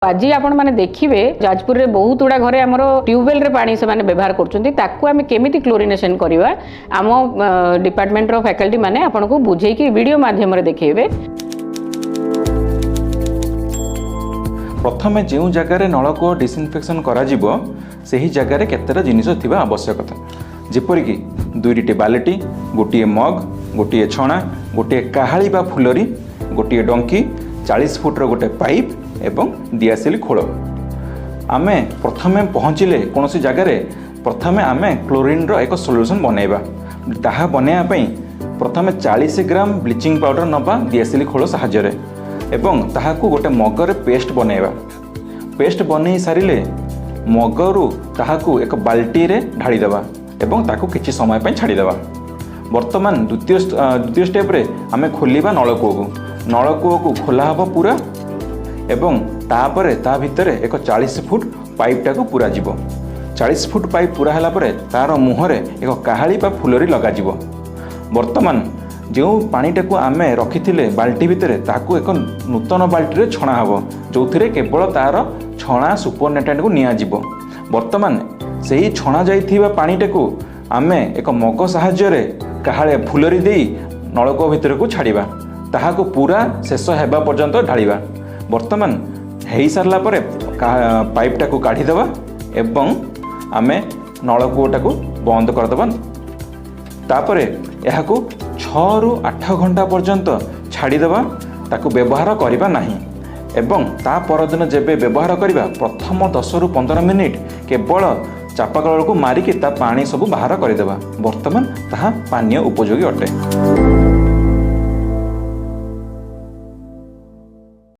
ଆଜି ଆପଣମାନେ ଦେଖିବେ, ଯାଜପୁରରେ ବହୁତ ଗୁଡ଼ା ଘରେ ଆମର ଟ୍ୟୁବୱେଲ୍ରେ ପାଣି ସେମାନେ ବ୍ୟବହାର କରୁଛନ୍ତି। ତାକୁ ଆମେ କେମିତି କ୍ଲୋରିନେସନ୍ କରିବା, ଆମ ଡିପାର୍ଟମେଣ୍ଟର ଫ୍ୟାକଲ୍ଟି ମାନେ ଆପଣଙ୍କୁ ବୁଝେଇକି ଭିଡ଼ିଓ ମାଧ୍ୟମରେ ଦେଖେଇବେ। ପ୍ରଥମେ ଯେଉଁ ଜାଗାରେ ନଳକୂଅ ଡିସଇନଫେକ୍ସନ୍ କରାଯିବ, ସେହି ଜାଗାରେ କେତେଟା ଜିନିଷ ଥିବା ଆବଶ୍ୟକତା, ଯେପରିକି 2ଟି ବାଲ୍ଟି, ଗୋଟିଏ ମଗ୍, ଗୋଟିଏ ଛଣା, ଗୋଟିଏ କାହାଳି ବା ଫୁଲରି, ଗୋଟିଏ ଡଙ୍କି, 40 ଫୁଟର ଗୋଟେ ପାଇପ୍ ଏବଂ ଦିଆସିଲି ଖୋଳ। ଆମେ ପ୍ରଥମେ ପହଞ୍ଚିଲେ କୌଣସି ଜାଗାରେ ପ୍ରଥମେ ଆମେ କ୍ଲୋରିନ୍ର ଏକ ସଲ୍ୟୁସନ୍ ବନେଇବା। ତାହା ବନେଇବା ପାଇଁ ପ୍ରଥମେ 40 ଗ୍ରାମ ବ୍ଲିଚିଂ ପାଉଡ଼ର ନେବା ଦିଆସିଲି ଖୋଳ ସାହାଯ୍ୟରେ ଏବଂ ତାହାକୁ ଗୋଟେ ମଗରେ ପେଷ୍ଟ ବନେଇବା। ପେଷ୍ଟ ବନେଇ ସାରିଲେ ମଗରୁ ତାହାକୁ ଏକ ବାଲ୍ଟିରେ ଢାଳିଦେବା ଏବଂ ତାକୁ କିଛି ସମୟ ପାଇଁ ଛାଡ଼ିଦେବା। ବର୍ତ୍ତମାନ ଦ୍ୱିତୀୟ ଷ୍ଟେପ୍ରେ ଆମେ ଖୋଲିବା ନଳକୂଅକୁ। ନଳକୂଅକୁ ଖୋଲା ହେବ ପୁରା ଏବଂ ତାପରେ ତା ଭିତରେ ଏକ 40 ଫୁଟ ପାଇପ୍ଟାକୁ ପୁରାଯିବ। 40 ଫୁଟ ପାଇପ୍ ପୁରା ହେଲା ପରେ ତା'ର ମୁହଁରେ ଏକ କାହାଳି ବା ଫୁଲରି ଲଗାଯିବ। ବର୍ତ୍ତମାନ ଯେଉଁ ପାଣିଟାକୁ ଆମେ ରଖିଥିଲେ ବାଲ୍ଟି ଭିତରେ, ତାକୁ ଏକ ନୂତନ ବାଲ୍ଟିରେ ଛଣା ହେବ, ଯେଉଁଥିରେ କେବଳ ତା'ର ଛଣା ସୁପରନେଟାଣ୍ଟକୁ ନିଆଯିବ। ବର୍ତ୍ତମାନ ସେହି ଛଣା ଯାଇଥିବା ପାଣିଟାକୁ ଆମେ ଏକ ମଗ ସାହାଯ୍ୟରେ କାହାଳେ ଫୁଲରି ଦେଇ ନଳକୂଅ ଭିତରକୁ ଛାଡ଼ିବା। ତାହାକୁ ପୁରା ଶେଷ ହେବା ପର୍ଯ୍ୟନ୍ତ ଢାଳିବା। ବର୍ତ୍ତମାନ ହେଇସାରିଲା ପରେ ପାଇପ୍ଟାକୁ କାଢ଼ିଦେବା ଏବଂ ଆମେ ନଳକୂଅଟାକୁ ବନ୍ଦ କରିଦେବା। ତାପରେ ଏହାକୁ 6ରୁ 8 ଘଣ୍ଟା ପର୍ଯ୍ୟନ୍ତ ଛାଡ଼ିଦେବା, ତାକୁ ବ୍ୟବହାର କରିବା ନାହିଁ ଏବଂ ତା ପରଦିନ ଯେବେ ବ୍ୟବହାର କରିବା, ପ୍ରଥମ 10ରୁ 15 ମିନିଟ୍ କେବଳ ଚାପାକଳକୁ ମାରିକି ତା ପାଣି ସବୁ ବାହାର କରିଦେବା। ବର୍ତ୍ତମାନ ତାହା ପାନୀୟ ଉପଯୋଗୀ ଅଟେ।